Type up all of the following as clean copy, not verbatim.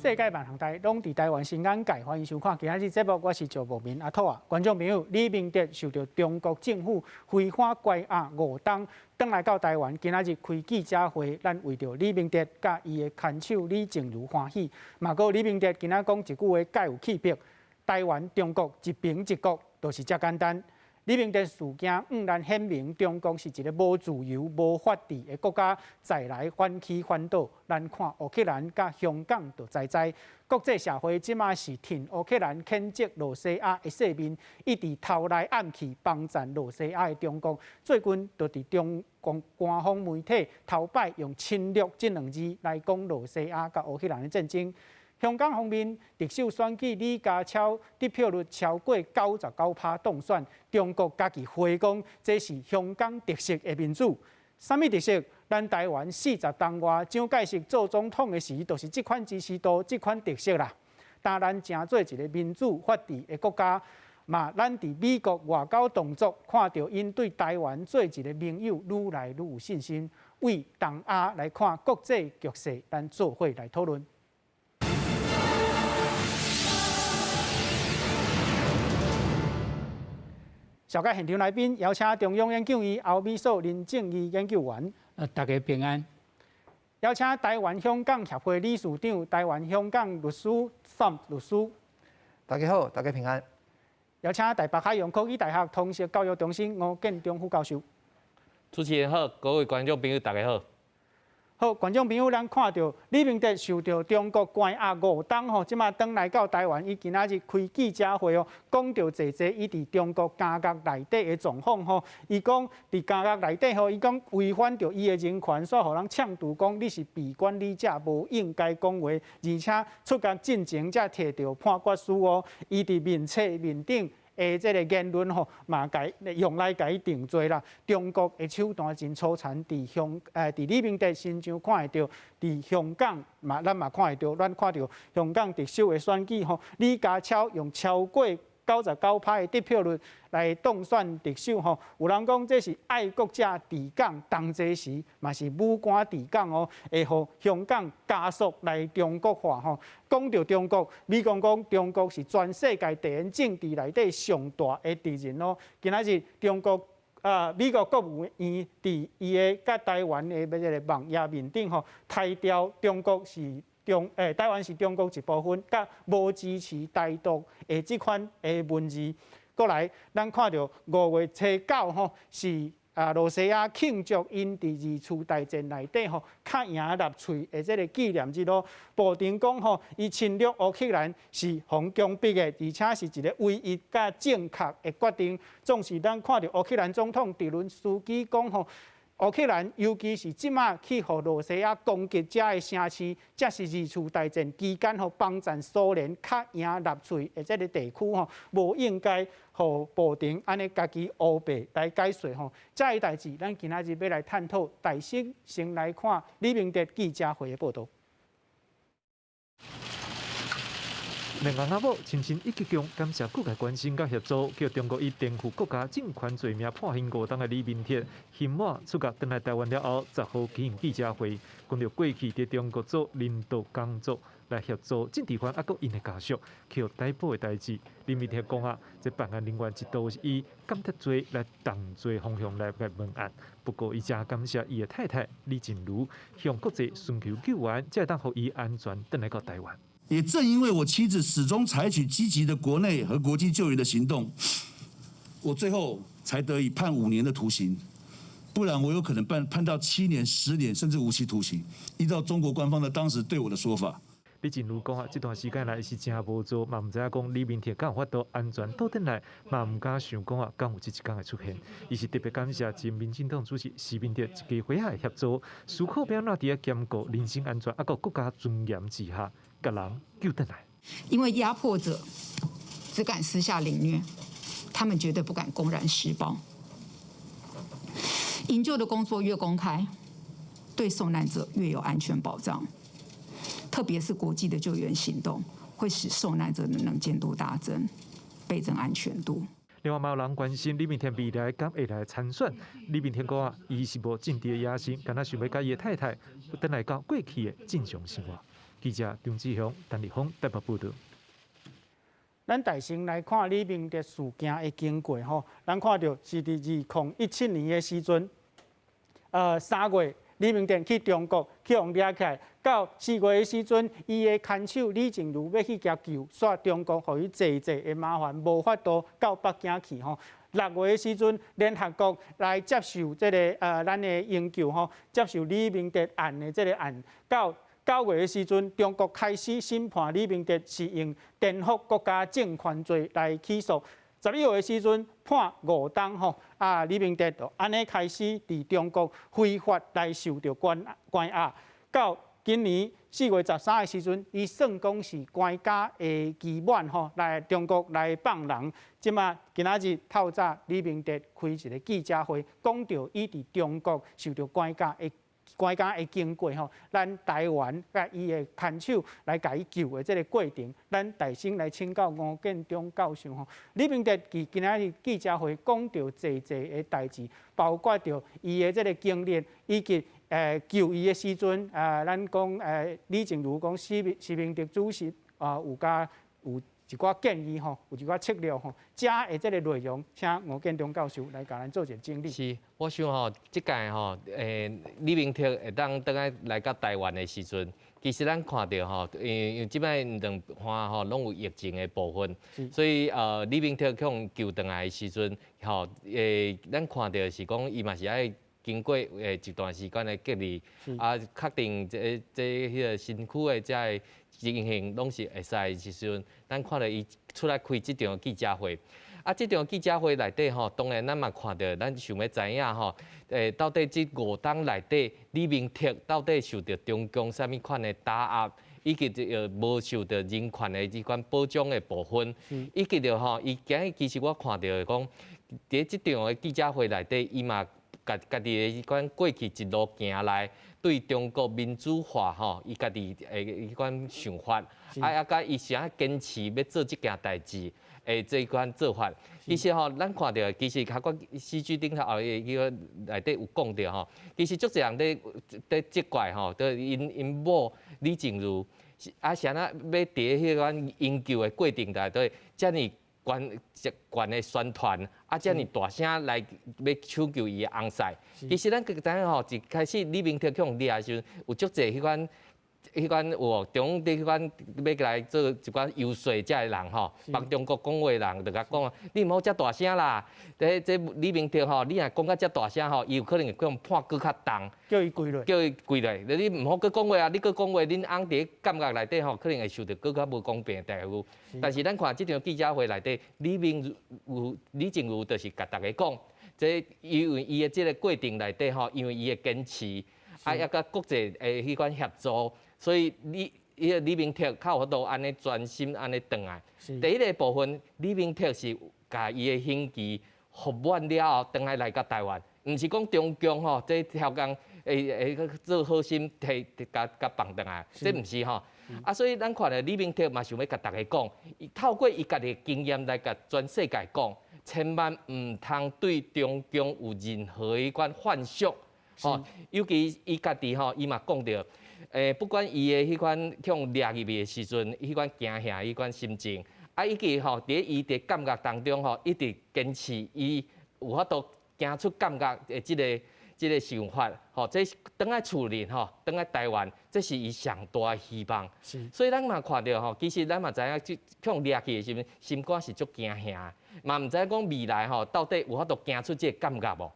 世界萬行台攏佇台灣新眼界，歡迎收看今仔日節目，我是趙博民阿兔仔。觀眾朋友，李明哲受著中國政府非法關押5冬，轉來到台灣，今仔日開記者會，咱為著李明哲佮伊的牽手李淨瑜歡喜。嘛，閣李明哲今仔講一句話，蓋有氣魄。台灣、中國一爿一國，就是遮簡單。李明哲事件，向咱顯明中國是一个無自由、無法治的國家，再來反起反倒。咱看烏克蘭佮香港就知知，國際社會這馬是挺烏克蘭譴責羅西亞的勢面，一直偷來暗去幫贊羅西亞的中國。最近就佇中共官方媒體頭擺用侵略這兩字來講羅西亞佮烏克蘭的戰爭。香港方面，特首選舉李家超得票率超過99%當選，中國家己回講這是香港特色的民主。啥物特色？咱台灣40冬外，蔣介石做總統的時，就是這款支持度、這款特色啦。當咱成做一个民主法治的國家，嘛，咱佇美國外交動作看著𪜶對台灣做一个盟友，愈來愈有信心。為東亞來看國際局勢，咱做伙來討論。紹介現場來賓，邀請中央研究院歐美所林正義研究員。大家平安。邀請台灣香港協會理事長、台灣香港律師宋律師。大家好，大家平安。邀請台北海洋科技大學通識教育中心吳建中副教授。主持人好，各位觀眾朋友大家好。好，觀眾朋友，咱看著李明哲受著中國關押5冬吼，這馬轉來到台灣，伊今仔日開記者會哦，講著濟濟伊佇中國監獄內底的狀況吼，伊講佇監獄內底吼，伊講違反著伊的人權，煞予人嗆著講你是被管理者，無應該講話，而且出獄進前才提著判決書哦，伊佇面冊面頂的這个言論吼，嘛共用來共伊定罪啦。中國的手段真粗殘，佇李明哲身上看會著，佇香港嘛，咱嘛看會著，咱看著香港特首的選舉吼，李家超用超過99%的得票率來當選特首吼，有人講這是愛國者治港，同齊時嘛是武官治港哦，會予香港加速來中國化吼。講著中國，美國講中國是全世界地緣政治內底上大的敵人哦。今仔日中國啊，美國國務院佇伊的佮台灣的這个網頁面頂吼，刣掉中國是。中欸，台灣是中國一部分，佮無支持台獨的這款的文字。過來，咱看著5月初9吼，是啊羅西亞慶祝𪜶佇二次大戰內底吼，較贏納粹的這个紀念日咯。普丁講吼，伊侵略烏克蘭是予強迫的，而且是一个唯一佮正確的決定。總是咱看著烏克蘭總統澤倫斯基講吼，烏克蘭尤其是這馬去予羅西亞攻擊遮的城市，才是二次大戰期間予幫贊蘇聯較贏納粹的這个地區吼，無應該予普丁按呢家己烏白來解說吼。這个代誌，咱今仔日欲來探討。大先先來看李明哲記者會的報導。兩個阿某深深一鞠躬，感謝各界關心佮協助，叫中國以顛覆國家政權罪名判刑5冬的李明哲，刑滿出獄轉來台灣了後，10號舉行記者會，講著過去佇中國做人道工作來協助政治犯，抑閣𪜶的家屬去予逮捕的代誌。李明哲講啊，這辦案人員一度是以間諜罪來動罪方向來來問案，不過伊誠感謝伊的太太李淨瑜向國際尋求救援，才會當予伊安全轉來到台灣。也正因為我妻子始終採取積極的國內和國際救援的行動，我最後才得以判5年的徒刑，不然我有可能判到7年、10年甚至無期徒刑。依照中國官方的當時對我的說法。李淨瑜講啊，這段時間來是誠無助，嘛毋知影講李明哲敢有法度安全倒轉來，嘛毋敢想講啊，敢有這一工會出現。伊是特別感謝前民進黨主席時明哲一家伙仔的協助，思考欲按怎佇遐兼顧人身安全，抑閣國家尊嚴之下，共人救轉來。因為壓迫者只敢私下凌虐，他們絕對不敢公然施暴。營救的工作越公開，對受難者越有安全保障。特別是國際的救援行動，會使受難者的能見度大增，倍增安全度。另外，嘛有人關心李明哲未來敢會來參選。李明哲講啊，伊是無政治的野心，干焦想欲佮伊的太太轉來到過去的正常生活。記者張志雄、陳立峰台北報道。咱大先來看李明哲事件的經過吼，咱看著是佇2017年的時陣，3月李明哲去中國去予掠起來，到4月的時陣，伊的牽手李淨瑜欲去共救，煞中國予伊濟濟的麻煩，無法度到北京去吼。6月的時陣，聯合國來接受這个咱的營救吼，接受李明哲案的這个案，到9月的時陣，中國開始審判李明哲是用顛覆國家政權罪來起訴。11月的時陣判5冬吼，啊李明哲就按呢開始佇中國非法來受著關關押。到今年4月13的時陣，伊算講是關押的期滿吼，來中國來放人。這馬今仔日透早李明哲開一个記者會，講著伊佇中國受著關押的經過吼，咱台灣佮伊的牽手來共伊救的這个過程，咱大先來請教吳建中教授吼。李明哲佇今仔日記者會講著濟濟的代誌，包括著伊的這个經歷，以及救伊的時陣，咱講李淨瑜講習明澤主席啊，有共有一寡建議吼，有一寡策略吼，遮的這个內容，請吳建中教授來共咱做一个整理。是，我想吼，這屆吼，李明哲會當轉來來到台灣的時陣，其實咱看著吼，因為這擺兩岸吼攏有疫情的部分，所以李明哲去予救轉來的時陣，吼，咱看著是講伊嘛是愛經過一段時間的隔離，啊，確定這彼个身軀的這个情形攏是會使的時陣，咱看著伊出來開這場記者會。啊，這場記者會內底吼，當然咱嘛看著，咱想欲知影吼，到底這5冬內底李明哲到底受著中共啥物款的打壓，以及這無受著人權的這款保障的部分，以及著吼，伊今日其實我看著講，佇這場的記者會內底，伊嘛家家己的彼款過去一路行來，對中國民主化吼，伊家己的彼款想法，啊啊，佮伊是按怎堅持欲做這件代誌的這款做法。其實吼，咱看著其實較閣 CG 頂頭後彼個內底有講著吼，其實足濟人佇責怪吼，著𪜶𪜶某李淨瑜，啊是按怎欲佇彼款營救的過程內底，遮爾懸懸的宣傳，啊，遮爾大聲來欲搶救伊的翁婿。其實咱知影吼，一開始李明哲去予掠的時陣，有足濟彼款有無？中佇彼款欲來做一寡遊說遮的人吼，幫中國講話的人就共講，你毋好遮大聲啦！這李明哲吼，你若講甲遮大聲吼，伊有可能會去予判閣較重。叫伊跪落。叫伊跪落，你毋好閣講話啊！你閣講話，恁翁佇監獄內底吼，可能會受著閣較無公平的待遇。但是咱看這場記者會內底，李明儒、李淨瑜就是共大家講，這因為伊的這個過程內底吼，因為伊的堅持，啊，抑佮國際的彼款協助。所以李彼个李明哲較有法度按呢專心按呢轉來。第一个部分，李明哲是共伊的刑期服滿了後，轉來來到台灣，毋是講中共吼，這刁工會會做好心提共共放轉來，這毋是吼。啊，所以咱看著李明哲嘛想欲共大家講，伊透過伊家己的經驗來共全世界講，千萬毋通對中共有任何彼款幻想，吼，尤其伊家己吼，伊嘛講著。不管伊的彼款去予掠入去的時陣，彼款驚嚇，彼款心情，啊，以及吼，佇伊佇監獄當中吼，一直堅持伊有法度行出監獄的這个想法，吼，這轉來厝裡吼，轉來台灣，這是伊上大的希望。所以咱嘛看著吼，其實咱嘛知影，這去予掠去的時陣，心肝是足驚嚇，嘛毋知影講未來吼，到底有法度行出這个監獄無？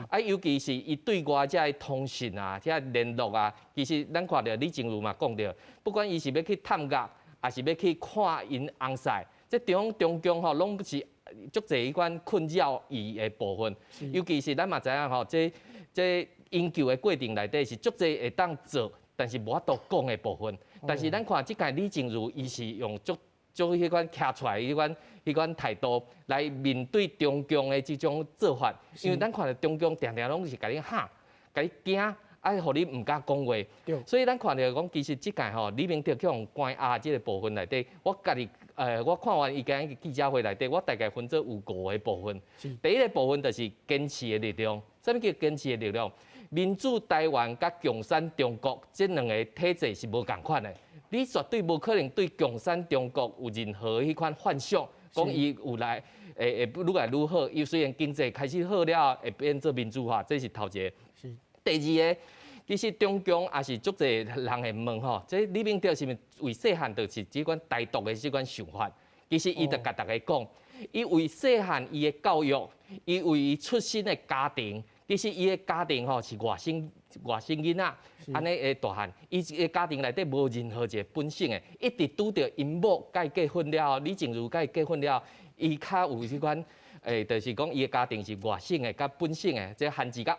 啊，尤其是伊對外遮的通訊啊，遮聯絡啊，其實咱看著李淨瑜嘛講著，不管伊是欲去探獄，抑是欲去看𪜶翁婿，這中中共吼攏是足濟彼款困擾伊的部分。尤其是咱嘛知影吼，這營救的過程內底是足濟會當做，但是無法度講的部分。但是咱看這屆李淨瑜，伊是用足足彼款徛出來彼款彼款態度來面對中共的這種做法，因為咱看著中共定定攏是共你嚇、共你驚，啊，予你毋敢講話。所以咱看著講，其實這屆吼李明哲去予關押這个部分內底，我家己我看完伊今日記者會內底，我大概分做有五个部分。第一个部分就是堅持的力量。啥物叫堅持的力量？民主台灣佮共產中國這兩个體制是無仝款的。你絕對無可能對共產中國有任何彼款幻想，講伊有來會愈來愈好。伊雖然經濟開始好了後，會變做民主化，這是頭一个。第二个，其實中共也是足濟人會問吼，這李明哲是毋是為細漢就是這款台獨的這款想法？其實伊就共大家講，伊為細漢伊的教育，伊為伊出身的家庭，其實伊的家庭吼是外省囡仔，按呢的大漢，伊的家庭內底無任何一个本省的，一直拄著𪜶某共伊結婚了後，李淨瑜共伊結婚了後，伊較有這款，就是講伊的家庭是外省的，佮本省的，這番薯佮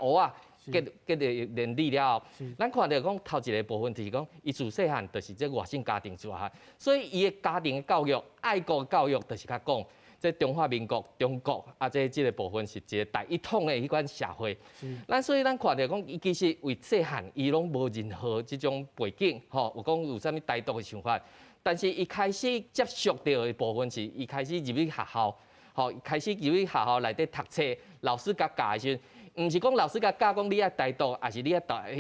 芋仔結連理了後，咱看著講頭一个部分就是講，伊自細漢就是這外省家庭大漢，所以伊的家庭的教育、愛國的教育，就是較講，這中華民國、中國啊，這個部分是一個大一統的彼款社會。咱所以咱看著講，伊其實為細漢，伊攏無任何這種背景，吼，有講有啥物台獨的想法。但是伊開始接觸著的部分是，伊開始入去學校，吼，開始入去學校內底讀冊，老師共教的時陣，毋是講老師共教講你愛台獨，抑是你愛台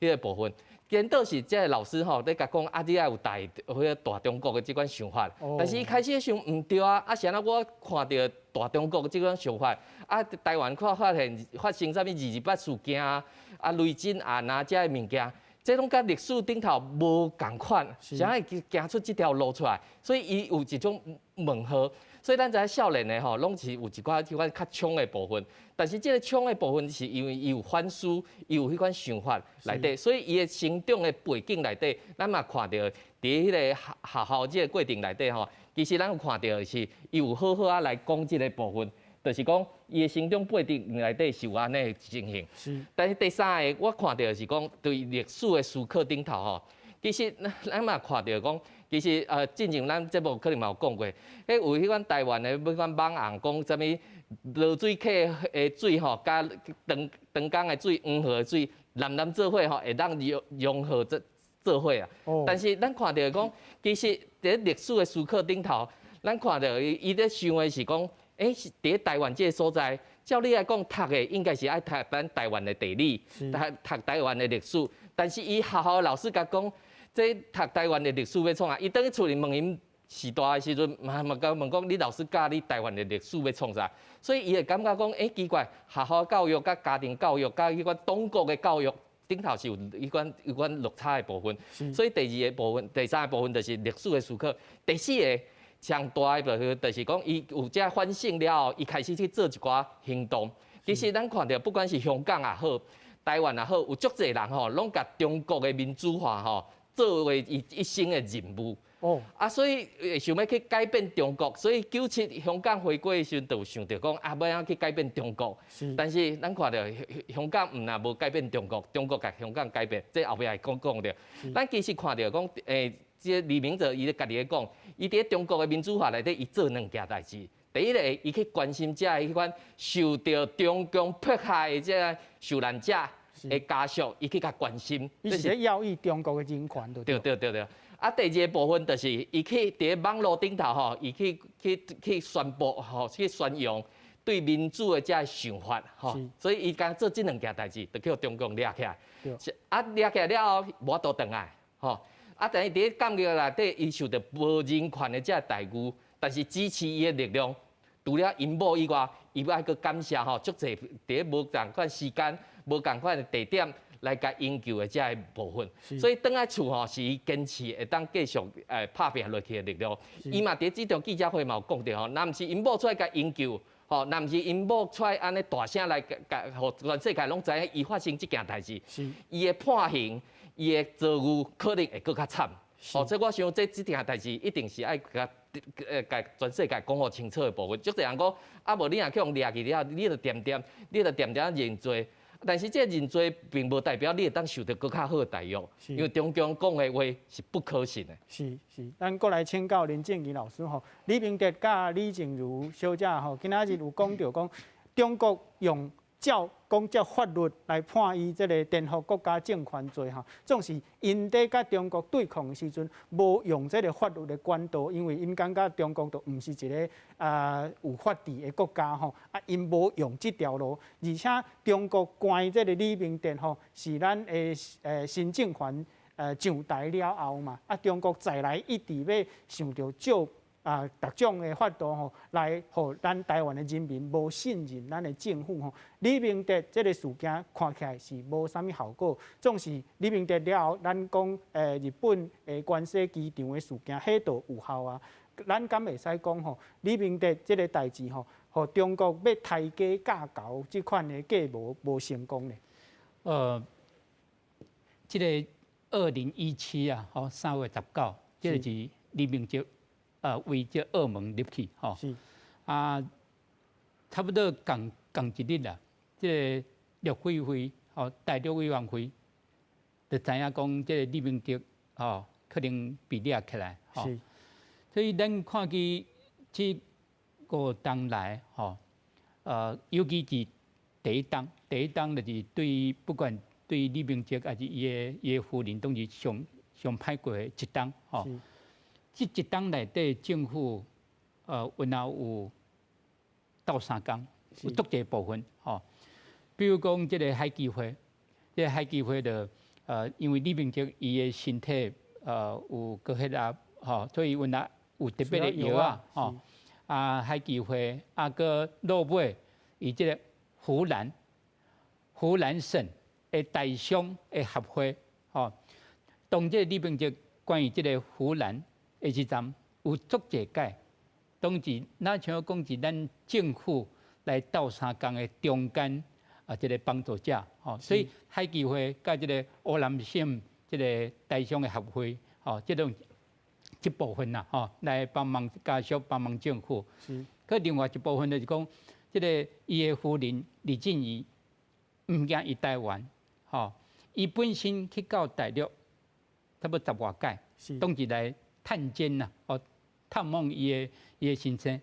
彼個部分。顛倒是這个老師吼，咧共講啊，你愛有彼個大中國的這款想法。但是伊開始想毋對啊，啊是按怎我看著大中國的這款想法，啊台灣看發現發生啥物228事件啊，啊雷震案啊這个物件，這攏佮歷史頂頭無仝款，啥會行出這條路出來？所以伊有一種問號。所以咱知影少年的吼，攏是有一寡這款較衝的部分，但是這个衝的部分是因為伊有反思，伊有彼款想法內底，所以伊的成長的背景內底，咱嘛看著佇彼个學校這个過程內底吼，其實咱有看著的是，伊有好好仔來講這个部分，就是講伊的成長背景內底是有按呢的情形。但是第三个，我看著的是講對歷史的思考頂頭吼，其實咱嘛看著講。其實進前咱節目可能嘛有講過，彼有彼款台灣的彼款網紅講啥物濁水溪的水吼，佮長長江的水、黃河的水，濫濫做伙吼，會當融合做伙啊。但是咱看著講，其實佇歷史的思考頂頭，咱看著伊咧想的是講，佇咧台灣這个所在，照理來講，讀的應該是愛讀咱台灣的地理，讀台灣的歷史。但是伊學校的老師共講，這讀台灣的歷史欲創啥？伊轉去厝裡問𪜶序大的時陣，嘛共問講，你老師教你台灣的歷史欲創啥？所以伊會感覺講，奇怪，學校教育佮家庭教育佮彼款黨國的教育頂頭是有彼款落差的部分。所以第二个部分、第三个部分就是歷史的思考。第四个上大的就是講，伊有這反省了後，伊開始去做一寡行動。其實咱看著，不管是香港也好，台灣也好，有足濟人吼，攏共中國的民主化吼作為伊一生的任務。啊，所以會想欲去改變中國，所以97香港回歸的時陣，就有想著講啊，欲按怎去改變中國。但是咱看著香港毋但無改變中國，中國共香港改變，這後壁會講講著。咱其實看著講，這李明哲伊咧家己咧講，伊佇中國的民主化內底，伊做兩件代誌。第一个，伊去關心這彼款受著中共迫害的這个受難者的家屬，伊去共關心。伊是咧要義中國的人權，對對對對對。啊，第二个部分就是伊去佇咧網路頂頭吼，伊去宣布吼，去宣揚對民主的這个想法吼。所以伊敢做這兩件代誌，就去予中共掠起來。啊，掠起來了後，無法度轉來吼。啊，但是佇咧監獄內底，伊受著無人權的這个待遇，但是支持伊的力量，除了𪜶某以外，伊愛閣感謝吼，足濟佇咧無仝款時間、無仝款的地點來共營救的這个部分。所以轉來厝吼，是伊堅持會當繼續拍拚落去的力量。伊嘛佇這場記者會嘛有講著吼，若毋是𪜶某出來共營救，吼，若毋是𪜶某出來按呢大聲來共予全世界攏知影伊發生這件代誌，伊的判刑、伊的遭遇可能會閣較慘。哦，所以我想這件代誌一定是愛共全世界講予清楚的部分。足濟人講，啊無你若去予掠去了，你著恬恬認罪。但是這認罪並無代表你會當受著閣較好的待遇，因為中共講的話是不可信的。是是，咱閣來請教林靜儀老師吼，李明哲佮李淨瑜小姐吼，今仔日有講著講中國用照講照法律來判伊這个顛覆國家政權罪吼，總是𪜶佇佮中國對抗的時陣，無用這个法律的管道，因為𪜶感覺中國就毋是一个有法治的國家吼，啊𪜶無用這條路，而且中國關這个李明哲吼，是咱的新政權。上台了後嘛，啊中國再來一直欲想著借啊，逐種的法度吼，來予咱台灣的人民無信任咱的政府吼。李明哲這个事件看起來是無啥物效果，總是李明哲了後，咱講日本的關西機場的事件，彼就有效啊。咱敢會使講吼，李明哲這个代誌吼，予中國欲刣雞教猴這款的計謀無成功咧？這个2017啊，吼3月19，這个是李明哲為這澳門入去吼，啊，差不多仝仝一日啦，這个陸委會吼，大陸委員會就知影講，這个李明哲吼可能被掠起來，吼，所以咱看見這五冬來吼，尤其是第一冬，第一冬就是對不管對李明哲抑是伊的夫人，攏是上上歹過的一冬吼。這一冬內底政府，有若有鬥相共，有足濟部分吼。比如講，這个海基會，這个海基會的，因為李明哲伊的身體，有高血壓，吼，所以有若有特別的藥啊，吼。啊，海基會啊，閣落尾，伊這个湖南省的台商的協會，吼，當這个李明哲關於這个湖南的時陣，有足濟屆，當時若像講是咱政府來鬥相共的中間啊，這个幫助者，吼，所以海基會佮這个湖南省這个台商的協會，吼，這種這部分啦，吼，來幫忙家屬幫忙政府。閣另外一部分就是講，這个伊的夫人李淨瑜毋驚伊台灣，吼，伊本身去到大陸差不多十外屆，當時來探監啦，哦，探望伊的先生。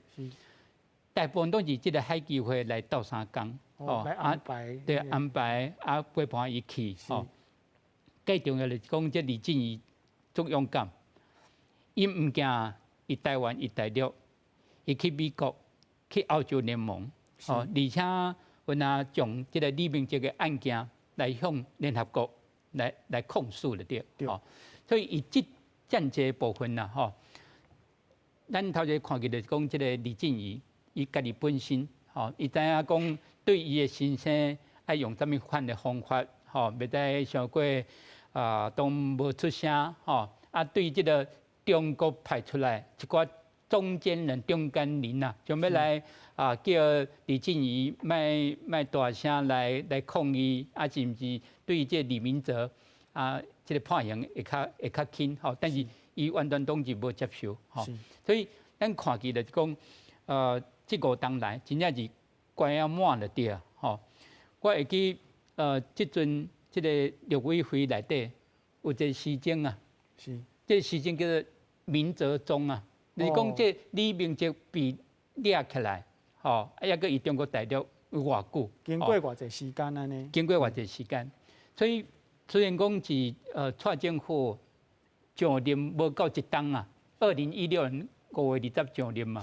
大部分攏是這个海基會來鬥相共，哦，來安排，對，安排啊陪伴伊去，吼。最重要就是講，這李淨瑜足勇敢，伊毋驚伊台灣、伊大陸，伊去美國、去歐洲聯盟，哦，而且阮啊將這个李明哲的案件來向聯合國來控訴就對，吼。所以伊這佔這部分啦，吼。咱頭前看見就是講，這个李淨瑜，伊家己本身，吼，伊知影講對伊的先生愛用啥物款的方法，吼，袂使傷過啊，都無出聲，吼，啊，對這个中國派出來一寡中間人、中間人啊，想欲來啊叫李淨瑜莫莫大聲來抗議，啊，是毋是對這李明哲啊，這个判刑會較輕，吼，但是伊完全攏是無接受，吼，所以咱看見就是講，這五冬來真正是關仔滿就對啊，吼。我會記，這陣這个陸委會內底有一个時鐘啊，這个時鐘叫做明哲鐘啊，就是講這李明哲被掠起來，吼，啊，抑閣伊中國大陸有偌久？經過偌濟時間按呢？經過偌濟時間，所以雖然講是蔡政府上任無夠一冬啊，2016年5月20上任嘛，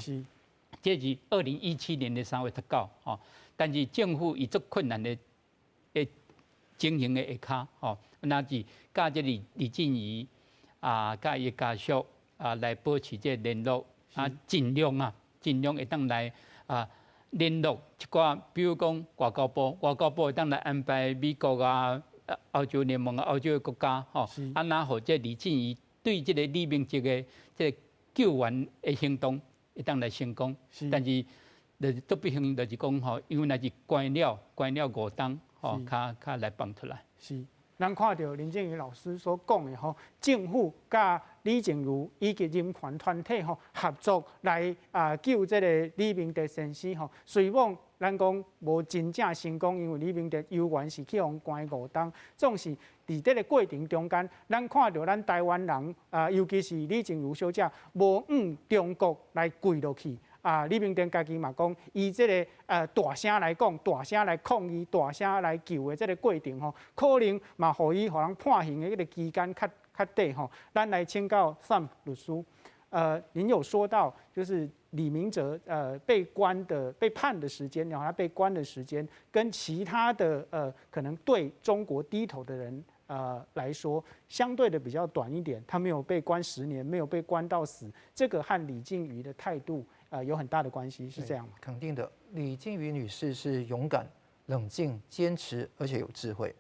這是2017年的3月19，吼，但是政府以足困難的情形的下跤，吼，若是佮這李淨瑜啊，佮伊家屬啊來保持這個聯絡啊，盡量會當來啊聯絡一寡，比如講外交部，外交部會當來安排美國啊、歐洲聯盟啊、歐洲的國家，吼，啊，若予這李淨瑜對這个李明哲的這个救援的行動會當來成功，但是就是足不幸，就是講吼，因為若是關了五冬，吼，較較來放出來。是，咱看著林靜儀老師所講的吼，政府佮李淨瑜以及人權團體吼合作來啊救這个李明哲先生吼，雖罔咱講無真正成功，因為李明哲猶原是去予關五冬，總是佇這个過程中間，咱看著咱台灣人啊，尤其是李淨瑜小姐，無向中國來跪落去。啊，李明哲家己嘛講，伊這个大聲來講，大聲來抗議，大聲來救的這个過程吼，可能嘛予伊予人判刑的彼个期間較較短吼。咱來請教 Sam 律師，您有說到就是李明哲被關的被判的時間，然後他被關的時間，跟其他的可能對中國低頭的人來說，相對的比較短一點，他沒有被關10年，沒有被關到死，這個和李淨瑜的態度有很大的關係，是這樣嗎？肯定的，李淨瑜女士是勇敢、冷靜、堅持，而且有智慧。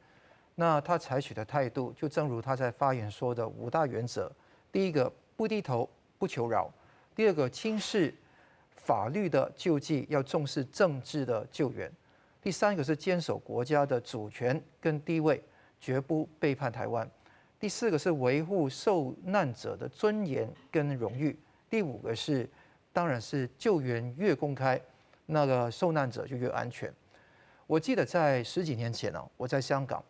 那她採取的態度，就正如她在發言說的五大原則：第一個，不低頭、不求饒；第二個，輕視法律的救濟，要重視政治的救援；第三個是堅守國家的主權跟地位，絕不背叛台灣；第四個是維護受難者的尊嚴跟榮譽；第五個是，當然是救援越公開，那個受難者就越安全。我記得在十幾年前呢，我在香港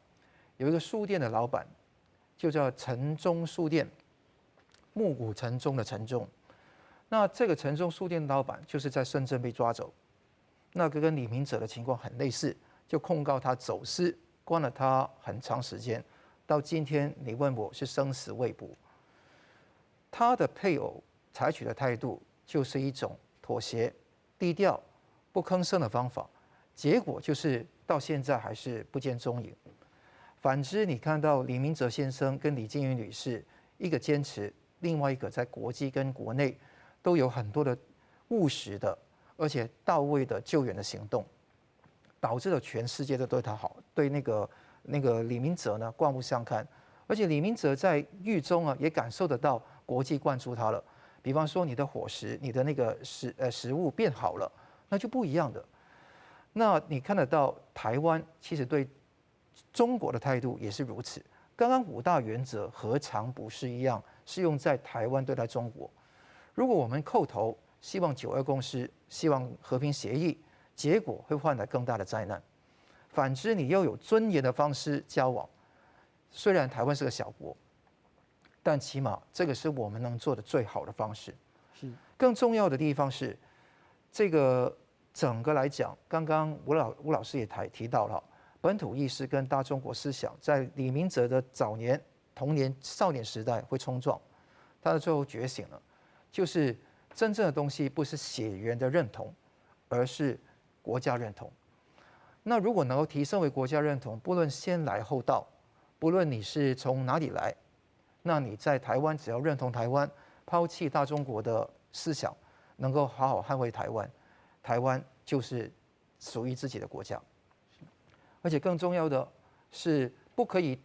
有一個書店的老闆，就叫陳忠書店，暮鼓晨鐘的陳忠。那這個陳忠書店老闆就是在深圳被抓走，那個跟李明哲的情況很類似，就控告他走私，關了他很長時間，到今天你問我是生死未卜。他的配偶採取的態度就是一種妥協、低調、不吭聲的方法，結果就是到現在還是不見蹤影。反之，你看到李明哲先生跟李淨瑜女士，一個堅持，另外一個在國際跟國內都有很多的務實的，而且到位的救援的行動，導致了全世界都對他好，對那個李明哲呢刮目相看。而且李明哲在獄中啊，也感受得到國際關注他了。比方說你的伙食，你的那個食物變好了，那就不一樣的。那你看得到台灣其實對中國的態度也是如此。剛剛五大原則何嘗不是一樣適用在台灣對待中國？如果我們叩頭，希望九二共識，希望和平協議，結果會換來更大的災難。反之，你要有尊嚴的方式交往。雖然台灣是個小國，但起碼這個是我們能做的最好的方式。更重要的地方是，這個整個來講，剛剛吳老師也提到了本土意識跟大中國思想，在李明哲的早年、童年、少年時代會衝撞，他的最後覺醒了，就是真正的東西不是血緣的認同，而是國家認同。那如果能夠提升為國家認同，不論先來後到，不論你是從哪裡來，那你在台灣只要認同台灣，拋棄大中國的思想，能夠好好捍衛台灣，台灣就是屬於自己的國家。而且更重要的是，不可以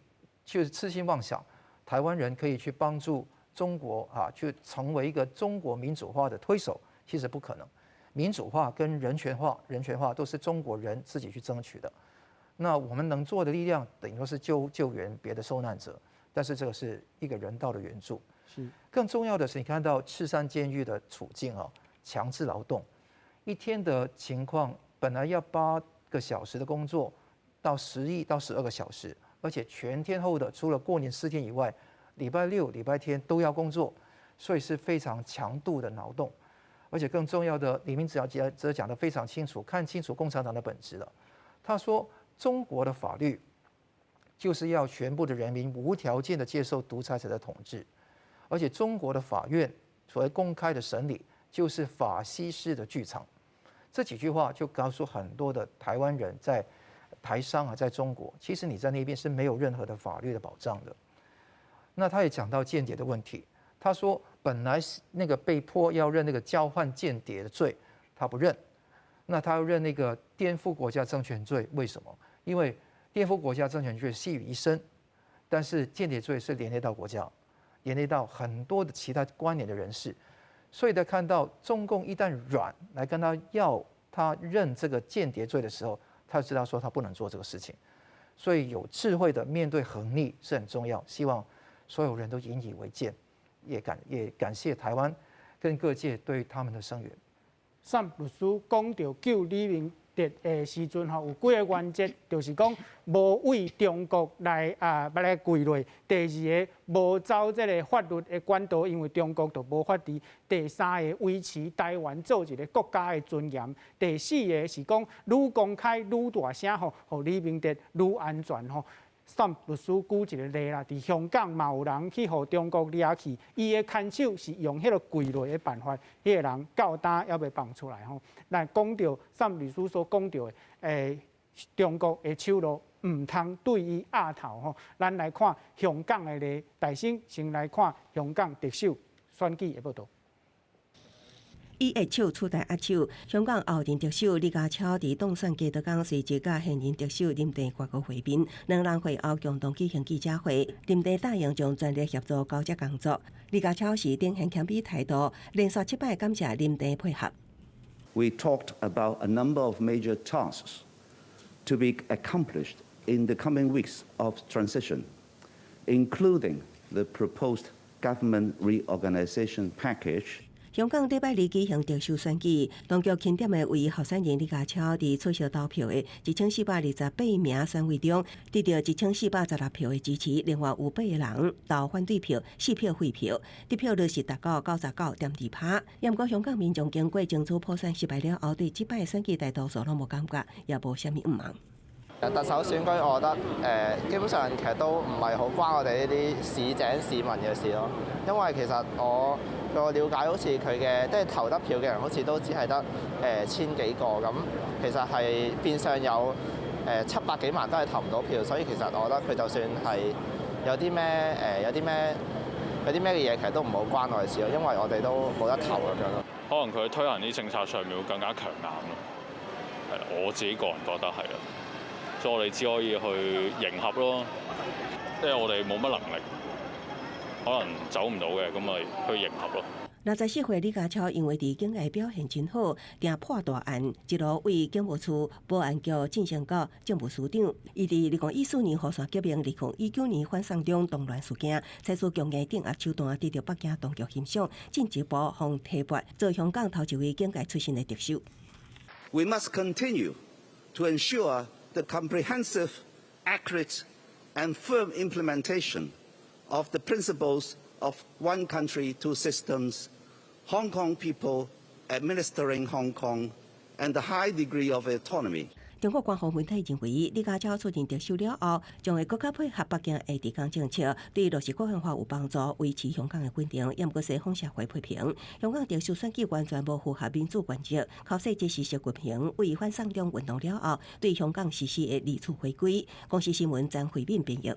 就是痴心妄想，台灣人可以去幫助中國啊，去成為一個中國民主化的推手，其實不可能。民主化跟人權化都是中國人自己去爭取的。那我們能做的力量，等於說是救援別的受難者，但是這個是一個人道的援助。更重要的是，你看到赤山監獄的處境啊，強制勞動，一天的情況本來要8個小時的工作，到11到12個小時，而且全天候的，除了過年4天以外，禮拜六、禮拜天都要工作，所以是非常強度的勞動。而且更重要的，李明哲則講得非常清楚，看清楚共產黨的本質了。他說，中國的法律就是要全部的人民無條件的接受獨裁者的統治，而且中國的法院所謂公開的審理就是法西斯的劇場。這幾句話就告訴很多的台灣人在台商啊，在中國，其實你在那邊是沒有任何的法律的保障的。那他也講到間諜的問題，他說本來是那個被迫要認那個交換間諜的罪，他不認，那他要認那個顛覆國家政權罪，為什麼？因為顛覆國家政權罪繫於一身，但是間諜罪是連累到國家，連累到很多的其他關聯的人士，所以他看到中共一旦軟來跟他要他認這個間諜罪的時候，他就知道說他不能做這個事情，所以有智慧的面對橫逆是很重要。希望所有人都引以為鑑，也感謝台灣跟各界對他們的聲援。單律師講著救李明哲的時陣吼，有幾个原則，就是講無為中國來跪落。第二个，無走這个法律的管道，因為中國就無法治。第三个，維持台灣做一个國家的尊嚴。第四个是講愈公開愈大聲吼，予李明哲愈安全吼。單律師舉一个例啦，佇香港嘛有人去予中國掠去，伊的牽手是用彼个跪落的辦法，彼个人到今猶未放出來吼。來講著單律師所講著的，中國的手路毋通對伊鴨頭吼。咱來看香港的例，大先先來看香港特首選舉的報導。以握手取代握手，香港候任特首李家超佇當選隔多工，隨即佮現任特首林鄭月娥會面，兩人會後共同舉行記者會。林鄭答應將全力協助交接工作。李家超是展現謙卑態度，連續七擺感謝林鄭配合。 We talked about a number of major tasks to be accomplished in the coming weeks of transition, including the proposed government reorganization package. 香港禮拜二舉行特首選舉，當局欽點的唯一候選人李家超，佇取消投票的1428名選委中，得著1416票的支持，另外有八個人投反對票，四票廢票，得票率是達到99.2%。毋過香港民眾經過爭取普選失敗了後，對這擺選舉大多數攏無感覺，也無啥物願望。特首選舉，我覺得基本上其實都唔係好關我哋呢啲市井市民嘅事咯，因為其實我個了解好似佢嘅即係投得票嘅人，好似都只係得千幾個咁，其實係變相有700幾萬都係投唔到票，所以其實我覺得佢就算係有啲咩嘅嘢，其實都唔好關我哋事咯，因為我哋都冇得投咁樣咯。可能佢推行啲政策上面會更加強硬咯，係我自己個人覺得係啦。所以我哋只可以去迎合咯，因為我哋冇乜能力，可能走唔到嘅，咁咪去迎合咯。64歲李家超因為佇警界表現真好，定破大案，一路為警務處保安局晉升到政務司長。伊佇2014年雨傘革命、2019年反送中動亂事件，採取強硬鎮壓手段，得著北京當局欣賞，進一步予提拔做香港頭一位警界出身的特首。 We must continue to ensure the comprehensive, accurate, and firm implementation of the principles of one country, two systems, Hong Kong people administering Hong Kong, and the high degree of autonomy. 中國官方媒體認為，李家超出任特首了後，將會閣較配合北京的治港政策，對落實國安法有幫助，維持香港的穩定。也毋過西方社會批評，香港特首選舉完全無符合民主原則，考試這是習近平為反送中運動了後，對香港實施的二次回歸。公視新聞曾慧敏編譯。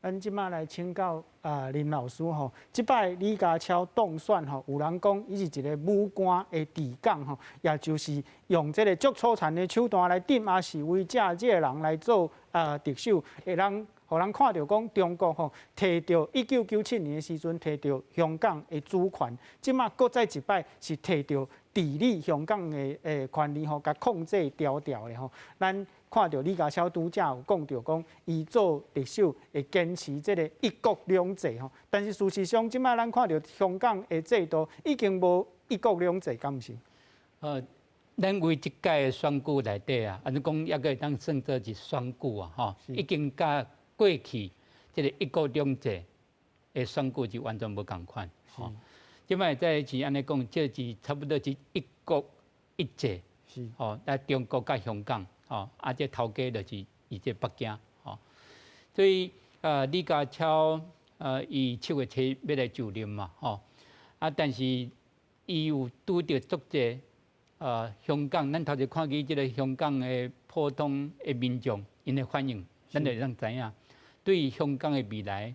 咱這馬來請教啊林老師吼，這擺李家超當選吼，有人講伊是一个武官的治港吼，也就是用這个足粗殘的手段來鎮壓示威者，這个人來做啊特首，會人予人看著講中國吼提著1997年的時陣提著香港的主權，這馬閣再一擺是提著治理香港的權利吼，共控制牢牢的吼，咱看著李家超拄才有講著講，伊做特首會堅持這个一國兩制吼，但是事實上，這馬咱看著香港的制度已經無一國兩制，敢毋是？咱為這屆的選舉內底啊，按呢講猶閣會當算做是選舉啊，吼，已經佮過去這个一國兩制的選舉是完全無仝款，吼。這擺再是按呢講，這是差不多是一國一制，吼，啊中國佮香港。吼，啊，這頭家就是伊這北京，吼，所以李家超伊7月7欲來就任嘛，吼，啊，但是伊有拄著足濟香港，咱頭一看見這个香港的普通的民眾𪜶的反應，咱就會當知影，對香港的未來，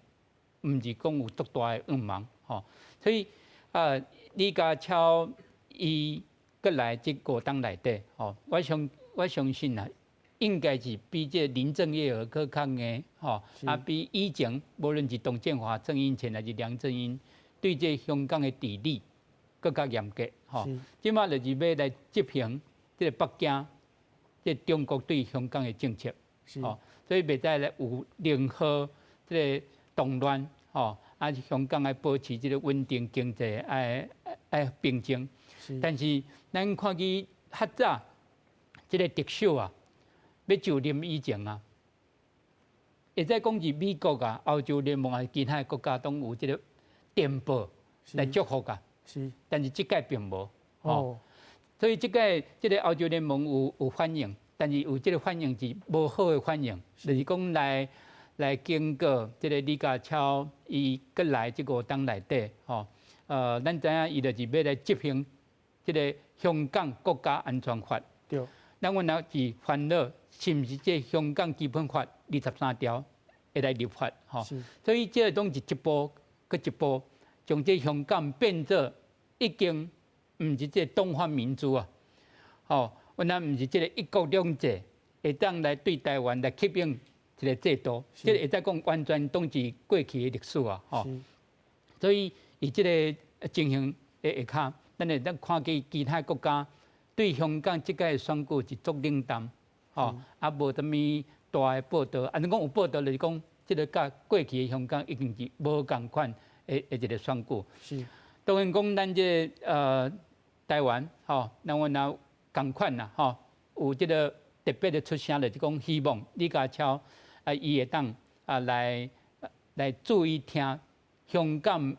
毋是講有足大的願望，吼，所以李家超伊閣來這五冬內底，吼，我相信啊，應該是比這林鄭月娥閣較硬，吼，啊，比以前無論是董建華、曾蔭權還是梁振英，對這香港的治理閣較嚴格，吼。這馬就是欲來執行這个北京、這中國對香港的政策，吼，所以袂使來有任何這个動亂，吼，啊，香港愛保持這个穩定經濟，愛平靜。但是咱看見較早這个特首啊，欲就任以前啊，會使講是美國啊、歐洲聯盟啊，其他的國家攏有這个電報來祝福啊。但是這屆並無。哦。所以這屆這个歐洲聯盟有反應，但是有這个反應是無好的反應，就是講來警告這个李家超，伊閣來這五冬內底，吼，咱知影伊就是欲來執行這个香港國家安全法。咱原來是煩惱是毋是這香港基本法23條會來立法吼？所以這個攏是一步閣一步，將這香港變做已經毋是這個東方明珠啊！吼，原來毋是這個一國兩制會當來對台灣來吸引一個制度，這個會使講完全攏是過去的歷史啊！吼，所以以這個情形的下跤，咱會當看見其他國家對香港這屆選舉是足冷淡，吼，啊無啥物大的報道，啊，你講有報道，就是講這個佮過去的香港已經是無仝款的一個選舉。當然講咱這個台灣，吼，咱原來仝款啦，吼，有這個特別的出聲，就是講希望李家超啊，伊會當啊來注意聽香港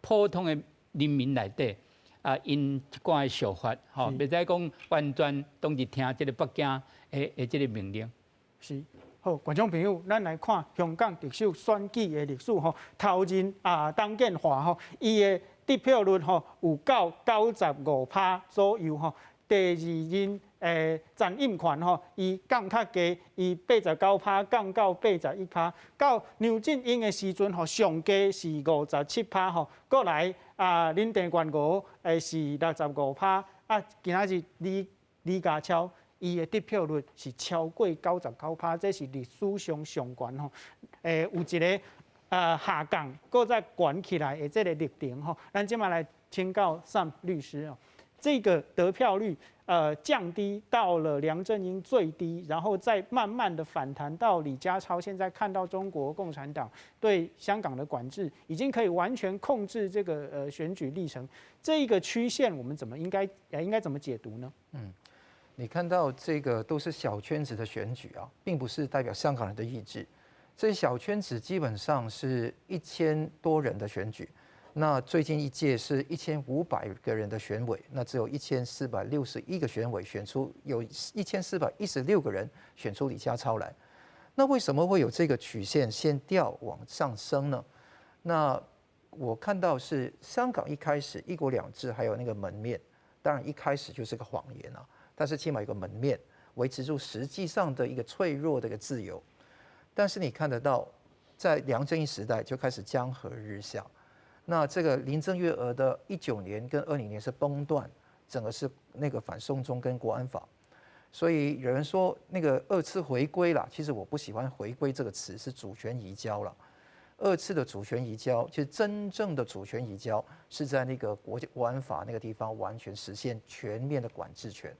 普通的人民內底啊，𪜶一寡的想法，吼，袂使講完全攏是聽這個北京的這個命令。是，好，觀眾朋友，咱來看香港特首選舉的歷史吼，頭任啊，董建華吼，伊的得票率吼有到95%左右吼。第二任曾蔭權吼，伊降較低，伊89%降到81%。到梁振英的時陣吼，上低是57%吼，過來啊林鄭月娥是65%，啊今仔日李家超伊的得票率是超過99%，這是歷史上上懸吼。有一個下降，閣再懸起來的這個歷程吼。咱這馬來請教 Sam 律師哦，這個得票率降低到了梁振英最低，然後再慢慢的反彈到李家超。現在看到中國共產黨對香港的管制已經可以完全控制這個選舉歷程，這一個曲線我們怎麼應該怎麼解讀呢？嗯，你看到這個都是小圈子的選舉啊，並不是代表香港人的意志。這小圈子基本上是1000多人的選舉。那最近一屆是1500個人的選委，那只有1461個選委選出，有1416個人選出李家超來。那為什麼會有這個曲線先掉往上升呢？那我看到是香港一開始一國兩制還有那個門面，當然一開始就是個謊言啊，但是起碼有個門面維持住實際上的一個脆弱的一個自由。但是你看得到，在梁振英時代就開始江河日下。那這個林鄭月娥的19年跟20年是崩斷，整個是那個反送中跟國安法，所以有人說那個二次回歸啦，其實我不喜歡回歸這個詞，是主權移交了。二次的主權移交，其實真正的主權移交是在那個國安法那個地方完全實現全面的管制權。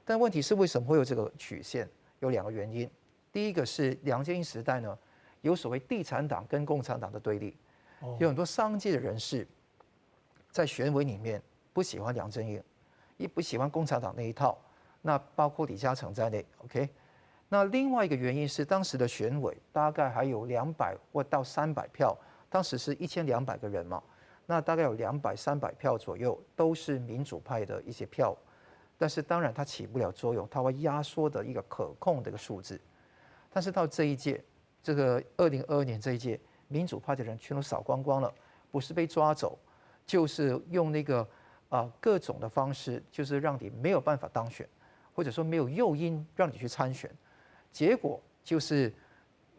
但問題是為什麼會有這個曲線？有兩個原因。第一個是梁振英時代呢，有所謂地產黨跟共產黨的對立。有很多商界的人士在選委裡面不喜歡梁振英，也不喜歡共產黨那一套。那包括李嘉誠在內，OK。那另外一個原因是當時的選委大概還有200或到300票，當時是1200個人嘛，那大概有200、300票左右都是民主派的一些票，但是當然它起不了作用，它會壓縮的一個可控的一個數字。但是到這一屆，這個2022年這一屆，民主派的人全都掃光光了，不是被抓走，就是用那個啊各種的方式，就是讓你沒有辦法當選，或者說沒有誘因讓你去參選，結果就是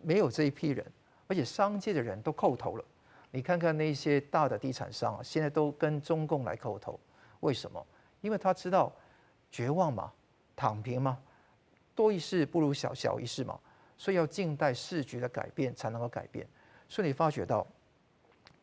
沒有這一批人，而且商界的人都叩頭了。你看看那些大的地產商啊，現在都跟中共來叩頭，為什麼？因為他知道絕望嘛，躺平嘛，多一事不如少少一事嘛，所以要靜待時局的改變才能夠改變。所以你發覺到，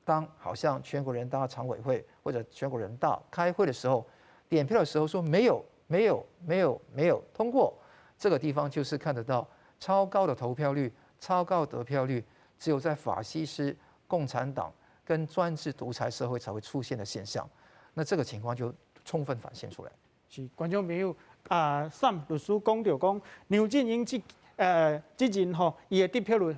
當好像全國人大常委會或者全國人大開會的時候，點票的時候說沒有、沒有、沒有、沒有通過，這個地方就是看得到超高的投票率、超高得票率，只有在法西斯、共產黨跟專制獨裁社會才會出現的現象。那這個情況就充分反現出來。是，觀眾朋友啊，Sam 律師講著講，梁振英這任吼，伊的得票率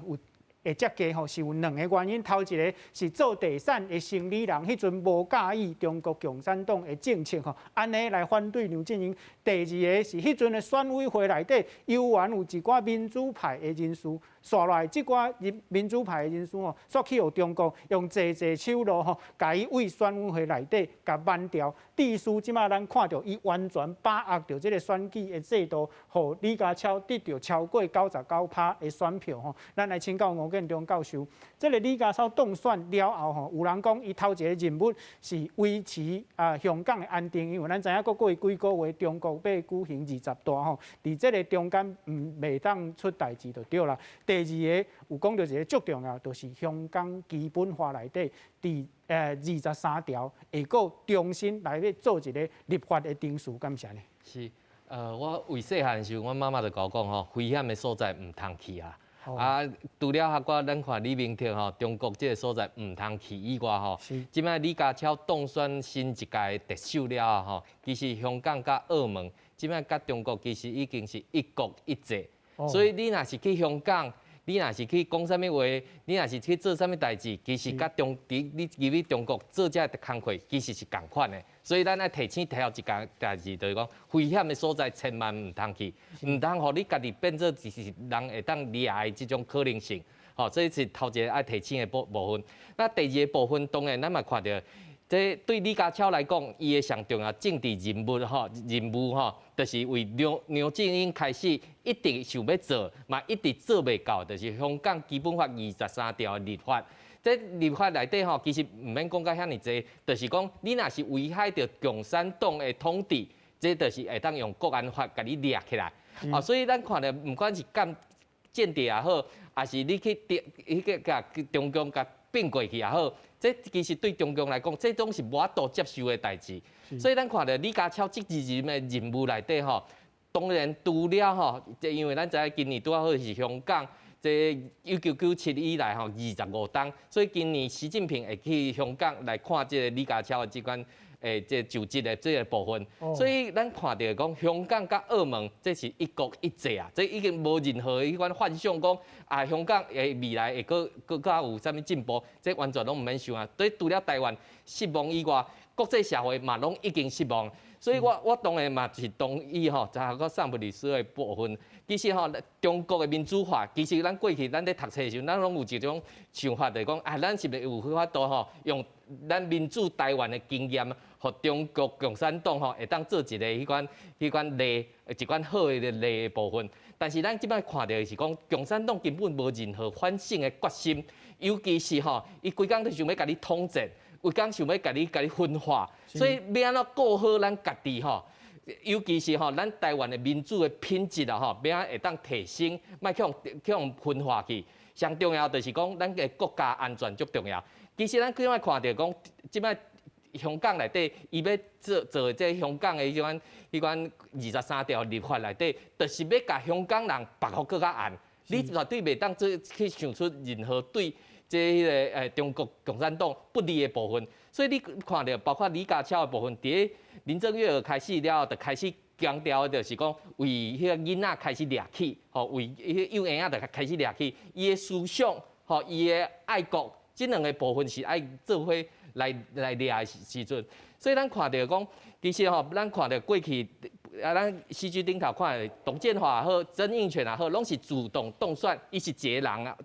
有會遮低吼，是有兩个原因。頭一个是做地產的生理人，彼陣無佮意中國共產黨的政策吼，按呢來反對梁振英。第二个是彼陣的選委會內底，猶原有一寡民主派的人士，煞來這寡民主派的人士吼，煞去予中國用濟濟手路吼，共伊對選委會內底共挽掉。致使這馬咱看著伊完全把握著這个選舉的制度，予李家超得著超過99%的選票吼。咱來請教吳建中教授，這个李家超當選了後吼，有人講伊頭一个任務是維持啊香港的安定，因為咱知影閣過幾个月中國欲舉行二十大吼，佇這个中間毋袂當出代誌就對啦。第二个有講著一个足重要，就是香港基本法內底佇23條會閣重新來欲做一个立法的程序，敢是按呢？是，我為細漢時，阮媽媽就共我講吼，危險的所在毋通去啊。啊，除了哈個咱看李明哲吼，中國這个所在毋通去以外吼，這擺李家超當選新一屆特首了後吼，其實香港佮澳門，這擺佮中國其實已經是一國一制，所以你若是去香港，你若是去講啥物話，你若是去做啥物代誌，其實佮中佇你入去中國做這个工課，其實是仝款的。所以咱愛提醒提予一件代誌，就是講危險的所在千萬毋通去，毋通予你家己變做是人會當掠的這種可能性。吼，這是頭一个愛提醒的部分。那第二个部分，當然咱嘛看著，這對李家超來講，伊的上重要政治任務吼，任務吼，就是為梁振英開始一直想欲做，嘛一直做袂到，就是香港基本法23條的立法。這立法內底吼，其實毋免講甲遐爾濟，就是講你若是危害著共產黨的統治，這就是會當用國安法共你掠起來。哦，所以咱看著，毋管是間間諜也好，抑是你去彼个共中共共併過去也好，這其實對中共來講，這攏是無法度接受的代誌。所以咱看著李家超這一任的任務內底吼，當然除了吼，這因為咱知影今年拄仔好是香港這1997以來吼25冬，所以今年習近平會去香港來看這个李家超的這款這就職的這个部分。所以咱看著講香港佮澳門，這是一國一制啊，這已經無任何彼款幻想講啊香港會未來會閣閣較有啥物進步，這完全攏毋免想啊。所以除了台灣失望以外，國際社會嘛攏已經失望。所以我當然嘛是同意吼，就閣宋律師的部分。其實吼，中國的民主化，其實咱過去咱咧讀冊的時陣，咱攏有一種想法，就是講啊，咱是毋是有法度吼，用咱民主台灣的經驗，予中國共產黨吼會當做一个彼款例，一款好的例的部分。但是咱這擺看著的是講，共產黨根本無任何反省的決心，尤其是吼，伊規工都想欲共你統戰。規工想欲共你分化，所以欲按怎顧好咱家己吼，尤其是吼咱台灣的民主的品質啊吼，欲按怎會當提升，莫去予分化去。上重要就是講，咱的國家安全足重要。其實咱這擺看著講，這擺香港內底，伊欲做做這香港的彼款23條立法內底，就是欲共香港人縛予閣較絚。你絕對袂當做去想出任何對這彼个中國共產黨不利的部分，所以你看著包括李家超的部分，佇咧林鄭月娥開始了後，就開始強調的就是講，為彼个囡仔開始掠起，吼，為彼个幼嬰仔就開始掠起，伊的思想，吼，伊的愛國，這兩个部分是愛做伙來掠的時陣，所以咱看著講，其實吼，咱看著過去啊，咱 CG 頂頭看著董建華也好，曾蔭權也好，攏是主動當選，伊是一個人啊，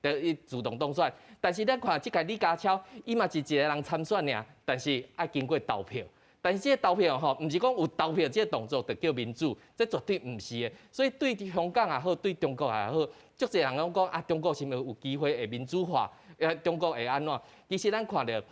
就伊主動當選。但是咱看這屆李家超，伊嘛是一個人參選爾，但是愛經過投票。但是這个投票吼，毋是講有投票這个動作就叫民主，這絕對毋是的。所以對香港也好，對中國也好，足濟人攏講啊，中國是毋是有機會會民主化？中國會按怎？其實咱看著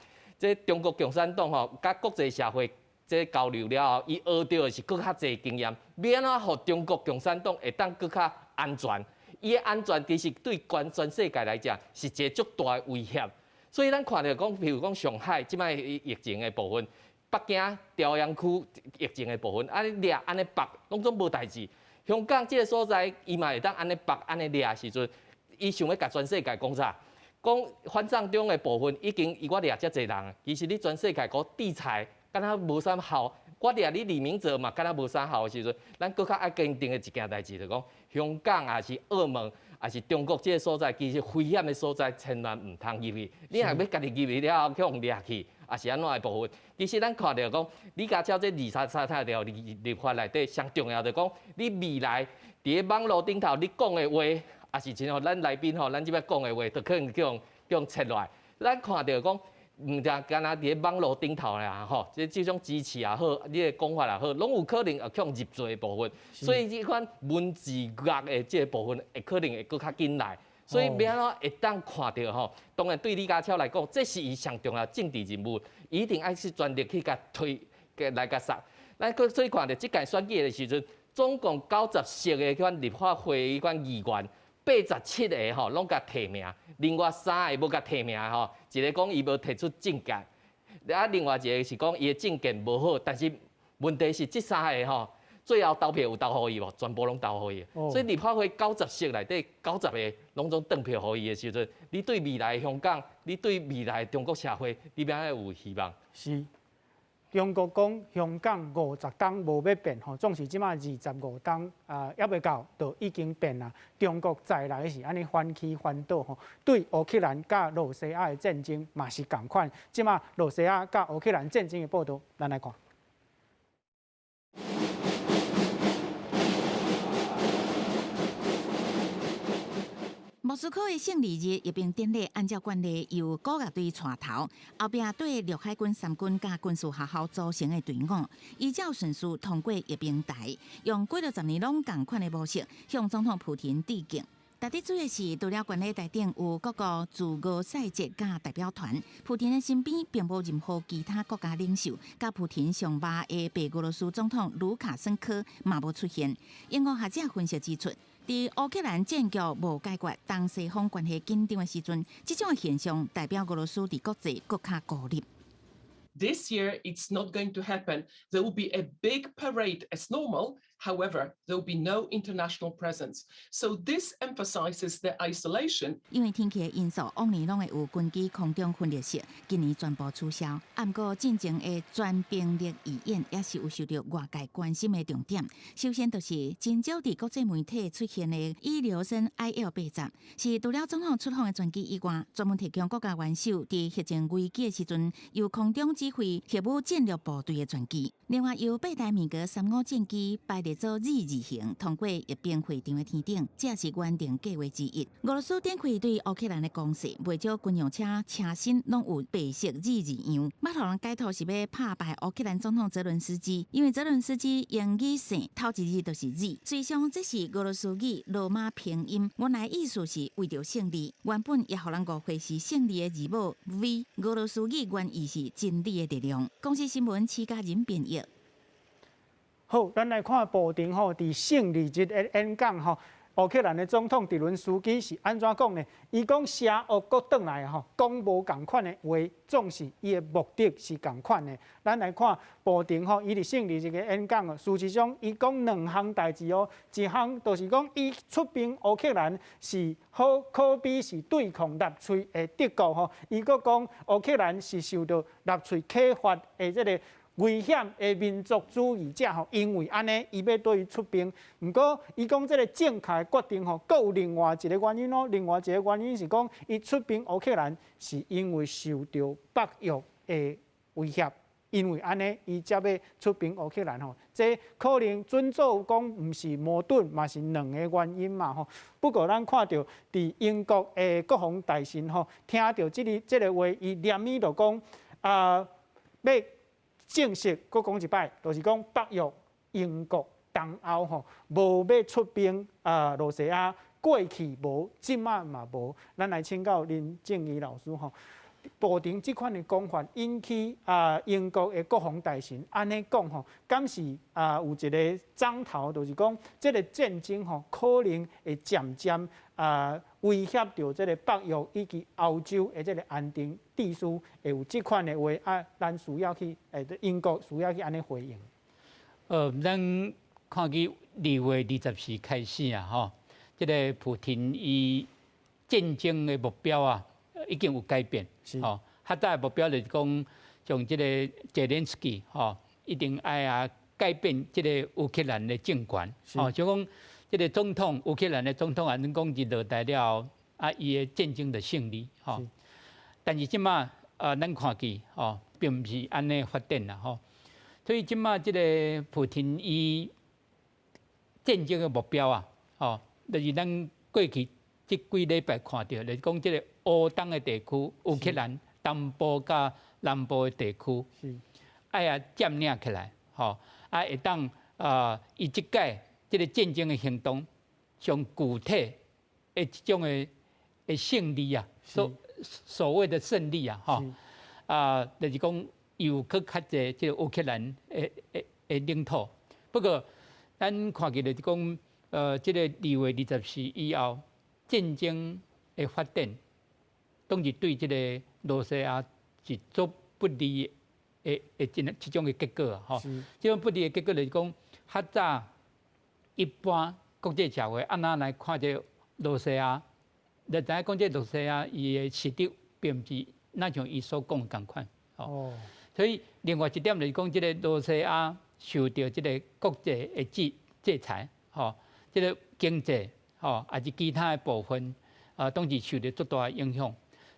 這中國共產黨吼，佮國際社會這交流了後，伊學著的是閣較濟經驗，欲按怎予中國共產黨會當閣較安全？伊的安全其實對全世界來講是一個足大的威脅。所以咱看著講，譬如講上海這擺疫情的部分，北京朝陽區疫情的部分，按呢掠按呢縛，攏總無代誌。香港這个所在，伊嘛會當按呢縛按呢掠的時陣，伊想欲共全世界講啥？講反送中的部分已經伊我掠遮濟人，其實你全世界閣制裁，敢若無啥效。我掠你李明哲嘛，敢若無啥效的時陣，咱閣較愛堅定的一件代誌，就講香港抑是澳門，抑是中國這个所在，其實危險的所在，千萬毋通入去。你若欲家己入去了後，去予掠去，抑是按怎的部分？其實咱看著講，李家超這23條立法內底，上重要就講，你未來佇咧網路頂頭你講的話，抑是親像咱來賓吼，咱這擺講的話，都可能去予予切落來。咱看著講。毋但干焦佇咧網路頂頭啦，吼，這種支持也好，你的講法也好，攏有可能會去入罪的部分。所以這款文字獄的這个部分，會可能會閣較緊來。所以欲按怎會當看著吼，當然對李家超來講，這是伊上重要政治任務，一定愛去全力去共推，來共殺。咱閣所以看著這屆選舉的時陣，總共94个彼款立法會彼款議員。87个吼，攏共提名，另外三个無共提名吼，一个講伊無提出政見，啊，另外一个是講伊的政見無好，但是問題是這三个吼，最後投票有投予伊無？全部攏投予伊。所以立法會90席內底90个攏總轉票予伊的時陣，你對未來的香港，你對未來的中國社會，你欲按怎有希望？是。中國講香港50冬無欲變吼，總是這馬25冬啊，猶未到，就已經變啦。中國再來是按呢反起反倒吼，對烏克蘭佮羅西亞的戰爭嘛是仝款。這馬羅西亞佮烏克蘭戰爭的報導，咱來看。莫斯科的勝利日閱兵典禮按照慣例由國樂隊帶頭，後壁綴陸海軍三軍佮軍事學校組成的隊伍，依照順序通過閱兵台，用幾若十年攏仝款的模式向總統普廷致敬。值得注意的是，除了觀禮台頂有各國駐俄使節佮代表團，普廷的身邊並無任何其他國家領袖，佮普廷上肉的白俄羅斯總統盧卡申科嘛無出現。英國學者分析指出，佇烏克蘭戰局無解決、東西方關係緊張的時陣，這種現象代表俄羅斯佇國際閣較孤立。 This year, it's not going to happen. There will be a big parade as normal. However, there will be no international presence. So this emphasizes the isolation. 因為天氣的因素，往年攏會有軍機空中分列式，今年全部取消。毋過進前的全兵力預演也是有受著外界關心的重點。首先就是真少佇國際媒體出現的伊留申 IL-80，是除了總統出訪的專機以外，專門提供國家元首佇核戰危機的時陣，由空中指揮核武戰略部隊的專機。另外，由八台米格35戰機排列做 Z 字形，通過閱兵會場的天頂，這是原定計畫之一。俄羅斯展開對烏克蘭的攻勢，袂少軍用車車身攏有白色 Z 字樣，欲予人解讀是欲拍敗烏克蘭總統澤倫斯基，因為澤倫斯基英語姓頭一字就是 Z，實際上這是俄羅斯語羅馬拼音，原來意思是為著勝利，原本也予人誤會是勝利的字母 V，俄羅斯語原意是真理的力量。公視新聞徐嘉仁編譯。好，咱來看普丁吼，佇勝利日的演講吼，烏克蘭的總統澤倫斯基是按怎講呢？伊講邪惡閣轉來吼，講無仝款的話，總是伊的目的是仝款的。咱來看普丁吼，伊佇勝利日的演講哦，事實上伊講兩項代誌哦，一項就是講伊出兵烏克蘭是好可比是對抗納粹的德國吼，伊閣講烏克蘭是受著納粹啟發的這个危險的民族主義者吼，因為按呢，伊欲對伊出兵。毋過，伊講這个正確的決定吼，閣有另外一个原因哦。另外一个原因是講，伊出兵烏克蘭是因為受著北約的威脅，因為按呢，伊才欲出兵烏克蘭吼。這可能準做講毋是矛盾，嘛是兩个原因嘛吼。不過，咱看著佇英國的國防大臣吼，聽著這个話，伊連鞭就講啊，欲正式閣講一擺，就是講北約、英國、東歐吼，無欲出兵啊，羅西亞過去無，這馬嘛無。咱來請教林正義老師吼，普丁這款的講法引起啊英國的國防大臣按呢講吼，敢是啊有一个徵頭，就是講這个戰爭吼可能會漸漸啊威脅著這个北約以及歐洲的這个安定秩序，會有這款的話啊，咱需要去英國需要去按呢回應。咱看見2月24開始啊，吼，這个普丁伊戰爭的目標啊，已經有改變，吼，較早的目標就是講像這個澤連斯基吼，一定愛啊改變這個烏克蘭的政權，吼，就講這個總統烏克蘭的總統按呢講伊落台了後，啊，伊的戰爭就勝利，吼。但是這馬啊，咱看見吼，並毋是按呢發展啦，吼。所以這馬這個普丁伊戰爭的目標啊，吼，就是咱過去這幾禮拜看著，就是講這個烏東的地區，烏克蘭東部佮南部的地區，愛啊佔領起來，吼，啊會當啊，伊這擺這個戰爭的行動，上具體的這種的勝利啊，所謂的勝利啊，吼，啊，就是講有閣較濟這個烏克蘭的領土。不過，咱看見就是講，這個2月24以後，戰爭的發展，當然對這個羅西亞是足不利的這種的結果啊，吼。這種不利的結果就是講，較早一般國際社會按怎來看這個羅西亞？你知影講這羅西亞伊的實力並毋是若像伊所講的仝款，哦。所以另外一點就是講，這個羅西亞受著這個國際的制裁，吼，這個經濟，吼，抑是其他的部分，啊，當然受著足大的影響。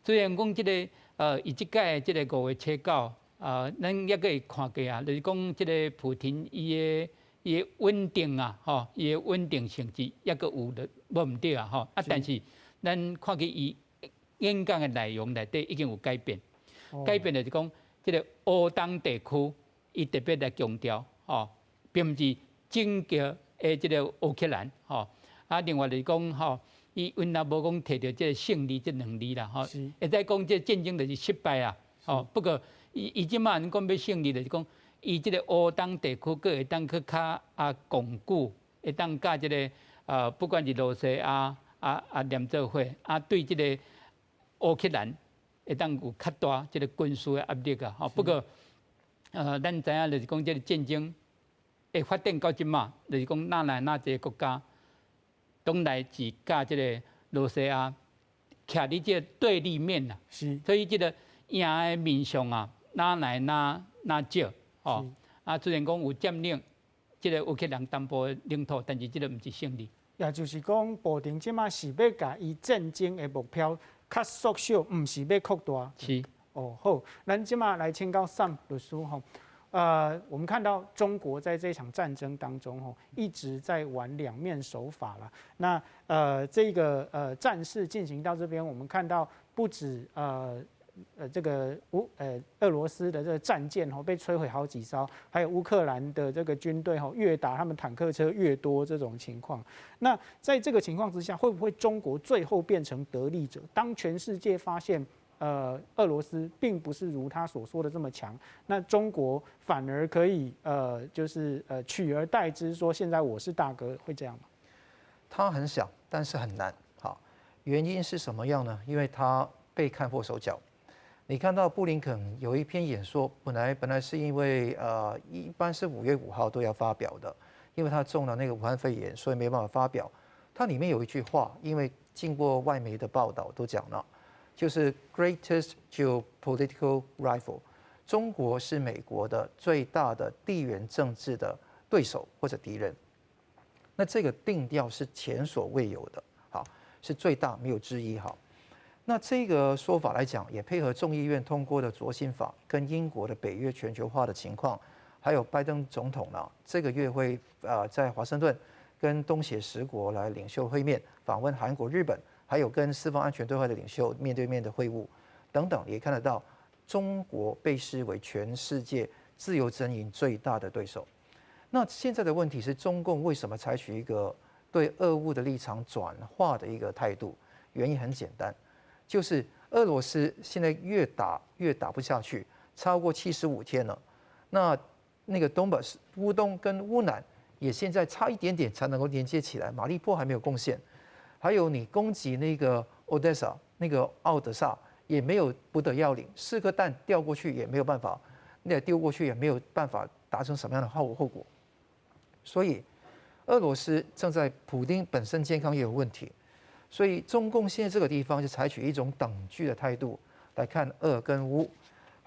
雖然講這個，伊這擺這個5月7、9，啊，咱猶閣會看過啊，就是講這個普丁伊的穩定啊，吼，伊的穩定性質猶閣有的無毋對啊，吼，啊，但是咱看見伊演講的內容內底已經有改變，改變就是講這個烏東地區，伊特別來強調，吼，並毋是整個的這個烏克蘭，吼，啊，另外就是講，吼，伊原來無講提著這個勝利這兩字啦，吼，會使講這戰爭就是失敗啊，吼，不過伊這馬講欲勝利，就是講伊這個烏東地區閣會當閣較啊鞏固，會當佮這個不管是羅西亞啊連做伙啊，對這個烏克蘭會當有較大這個軍事的壓力啊，吼。不過咱知影就是講這個戰爭會發展到這馬，就是講哪來哪一個國家，攏來是佮這個羅西亞徛佇這個對立面啦。所以這個贏的面相啊，哪來哪哪少，吼。啊，雖然講有佔領這個烏克蘭東部的領土，但是這個毋是勝利。也就是講，普丁這馬是欲共伊戰爭的目標較縮小，毋是欲擴大。是。哦，好，咱這馬來請教沈律師吼。我們看到中國在這場戰爭當中吼，一直在玩兩面手法啦。那這個戰事進行到這邊，我們看到不止這個俄羅斯的這個戰艦吼被摧毀好幾艘，還有烏克蘭的這個軍隊吼越打他們坦克車越多這種情況。那在這個情況之下，會不會中國最後變成得利者？當全世界發現俄羅斯並不是如他所說的這麼強，那中國反而可以就是取而代之，說現在我是大哥，會這樣嗎？他很想，但是很難。好，原因是什麼樣呢？因為他被看破手腳。你看到布林肯有一篇演說，本來是因為一般是5月5號都要發表的，因為他中了那個武漢肺炎，所以沒辦法發表。他裡面有一句話，因為經過外媒的報道都講了，就是 greatest geopolitical rival，中國是美國的最大的地緣政治的對手或者敵人。那這個定調是前所未有的，好，是最大沒有之一哈。那這個說法來講，也配合眾議院通過的軸心法，跟英國的北約全球化的情況，還有拜登總統呢，這個月會在華盛頓跟東協十國來領袖會面，訪問韓國、日本，還有跟四方安全對話的領袖面對面的會晤等等，也看得到中國被視為全世界自由陣營最大的對手。那現在的問題是，中共為什麼採取一個對俄烏的立場轉化的一個態度？原因很簡單。就是俄羅斯現在越打越打不下去，超過75天了。那個東巴斯烏東跟烏南也現在差一點點才能夠連接起來，馬利坡還沒有攻陷。還有你攻擊那個奧德薩，那個奧德薩也沒有不得要領，四顆彈掉過去也沒有辦法，那丟過去也沒有辦法達成什麼樣的後果。所以俄羅斯正在普丁本身健康也有問題。所以中共現在這個地方就採取一種等距的態度來看俄跟烏，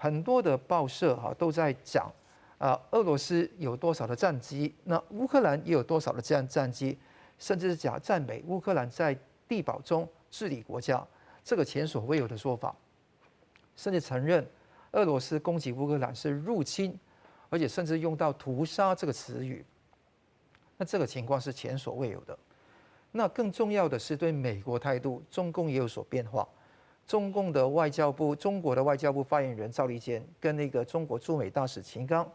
很多的報社哈都在講啊，俄羅斯有多少的戰機，那烏克蘭也有多少的戰機，甚至是講讚美烏克蘭在地堡中治理國家，這個前所未有的說法，甚至承認俄羅斯攻擊烏克蘭是入侵，而且甚至用到屠殺這個詞語。那這個情況是前所未有的。那更重要的是對美國態度，中共也有所變化。中共的外交部，中國的外交部發言人趙立堅跟那個中國駐美大使秦剛，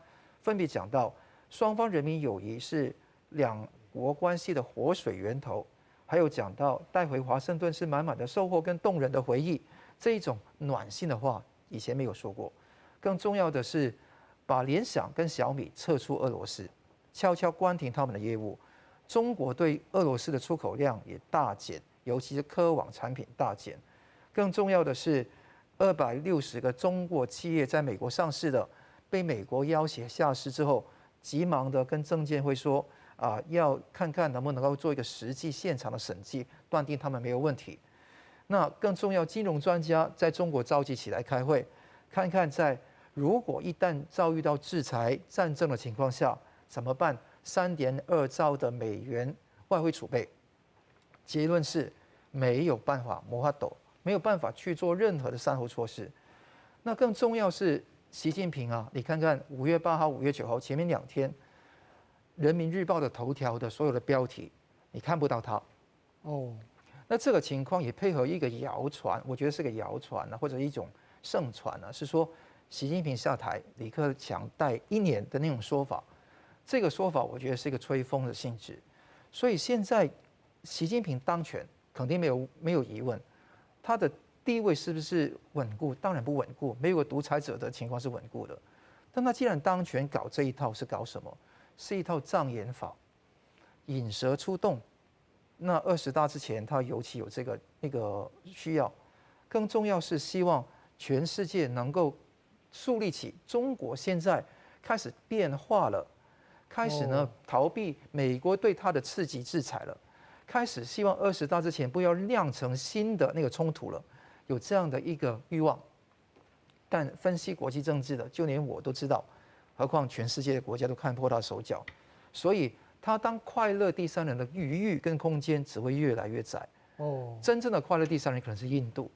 分別講到，雙方人民友誼是兩國關係的活水源頭，還有講到帶回華盛頓是滿滿的收穫跟動人的回憶，這一種暖心的話以前沒有說過。更重要的是，把聯想跟小米撤出俄羅斯，悄悄關停他們的業務。中國對俄羅斯的出口量也大減，尤其是科網產品大減。更重要的是，260個中國企業在美國上市的，被美國要挾下市之後，急忙的跟證監會說，啊，要看看能不能夠做一個實際現場的審計，斷定他們沒有問題。那更重要，金融專家在中國召集起來開會，看看在如果一旦遭遇到制裁戰爭的情況下怎麼辦？3.2兆的美元外匯儲備，結論是沒有辦法，無法度，沒有辦法去做任何的善後措施。那更重要是習近平啊，你看看5月8號、5月9號前面2天，《人民日報》的頭條的所有的標題，你看不到他。哦，那這個情況也配合一個謠傳，我覺得是個謠傳啊，或者一種盛傳啊，是說習近平下台，李克強帶一年的那種說法。這個說法我覺得是一個吹風的性質。所以現在習近平當權肯定沒有疑問，他的地位是不是穩固？當然不穩固，沒有個獨裁者的情況是穩固的。但他既然當權搞這一套，是搞什麼？是一套障眼法，引蛇出洞。那二十大之前，他尤其有這個那個需要。更重要是希望全世界能夠樹立起中國現在開始變化了，開始呢逃避美國對他的刺激制裁了，開始希望二十大之前不要釀成新的那個衝突了，有這樣的一個欲望。但分析國際政治的，就連我都知道，何況全世界的國家都看破他手腳，所以他當快樂第三人的餘裕跟空間只會越來越窄。哦，真正的快樂第三人可能是印度，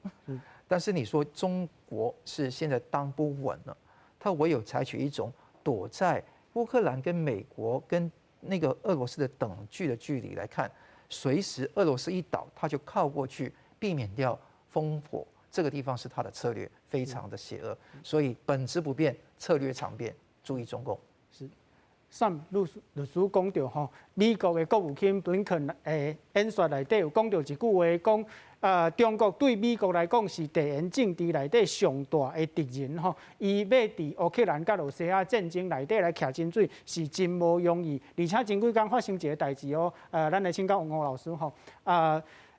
但是你說中國是現在當不穩了，他唯有採取一種躲在烏克蘭跟美國跟那個俄羅斯的等距的距離來看，隨時俄羅斯一倒，他就靠過去，避免掉烽火。這個地方是他的策略，非常的邪惡，所以本質不變，策略常變。注意中共。是。上律師講著吼，美國的國務卿布林肯演說內底有講著一句話，講中國對美國來講是地緣政治內底上大的敵人吼，伊欲佇烏克蘭佮羅西亞戰爭內底來徛深水是真無容易，而且前幾工發生一個代誌哦，咱來請教黃老師吼，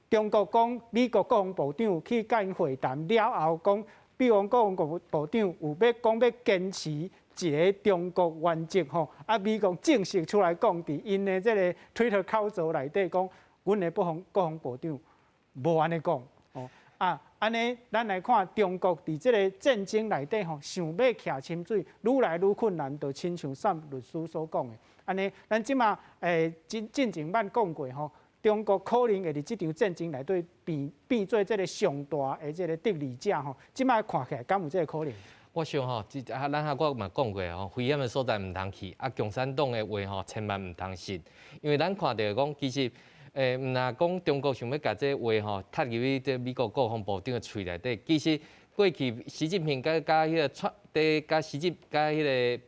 中國講美國國防部長去佮𪜶會談了後，講，美國國防部長有欲講欲堅持一个中國原則吼，啊，美國正式出來講，佇𪜶的這个推特口座內底講，阮的國防部長無按呢講，哦，啊，按呢，咱來看中國佇這个戰爭內底吼，想欲徛深水，愈來愈困難，就親像單律師所講的，按呢，咱這馬進前捌講過吼，中國可能會佇這場戰爭內底變做這个上大的這个得利者吼，這擺看起來敢有這个可能？我想吼，這啊，咱下我嘛講過吼，危險的所在毋通去，啊，共產黨的話吼，千萬毋通信，因為咱看著講，其實，毋若講中國想欲共這話吼，插入去這美國國防部長的喙內底，其實過去習近平佮彼個川，佇佮習近佮彼个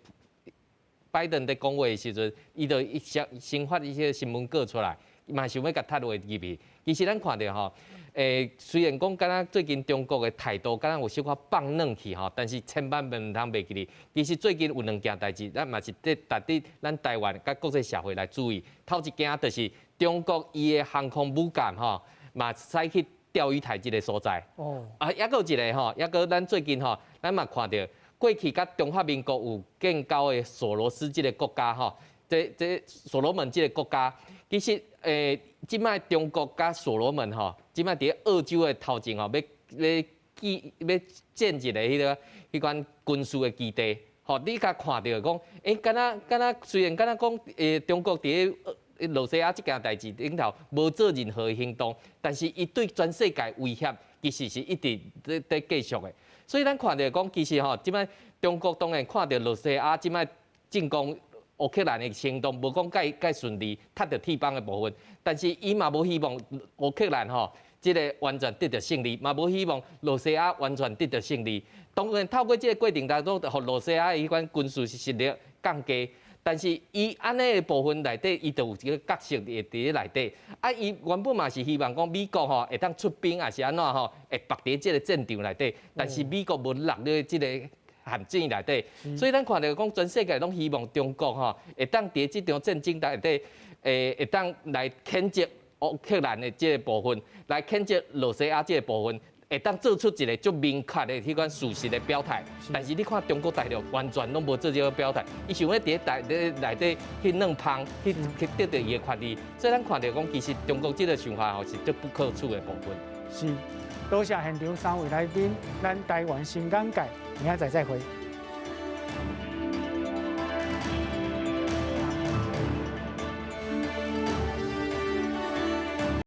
拜登佇講話的時陣，伊就一先發一些新聞稿出來，嘛想欲共插話入去。其實咱看著吼，雖然講敢若最近中國的態度敢若有小可放軟去吼，但是千萬毋通袂記得。其實最近有兩件代誌，咱嘛是得值得咱台灣佮國際社會來注意。頭一件就是中國伊的航空母艦吼，嘛駛去釣魚台這个所在。哦。啊，抑閣有一个吼，抑閣咱最近吼，咱嘛看著過去佮中華民國有建交的索羅斯這个國家吼，這所羅門這个國家，其實這擺中國佮所羅門吼，這擺佇澳洲的頭前吼，欲欲建欲建一个彼个彼款軍事的基地。吼，你較看著講，欸，敢若敢若雖然敢若講，中國佇咧露西亞這件代誌頂頭無做任何行動，但是伊對全世界威脅其實是一直咧繼續的。所以咱看著講，其實吼，這擺中國當然看著露西亞這擺進攻烏克蘭的行動，無講蓋蓋順利，踢著鐵板的部分，但是伊嘛無希望烏克蘭吼，這个完全得著勝利，嘛無希望露西亞完全得著勝利。當然透過這个過程當中，予露西亞的彼款軍事實力降低。但是伊按呢的部分內底，伊就有一個角色會佇咧內底。啊，伊原本嘛是希望講美國吼會當出兵，抑是按怎吼會縛佇這个戰場內底。但是美國無落咧這个陷阱內底。所以咱看著講，全世界攏希望中國吼會當佇這場戰爭內底，會當來譴責烏克蘭的這個部分，來譴責露西亞這個部分，會當做出一個足明確的彼款事實的表態。但是你看中國大陸完全攏無做這個表態，伊想欲佇咧內底去弄芳，去得著伊的權利。所以咱看著講，其實中國這個想法吼是足不可取的部分。是，多謝現場三位來賓，咱台灣新眼界，明仔載再會。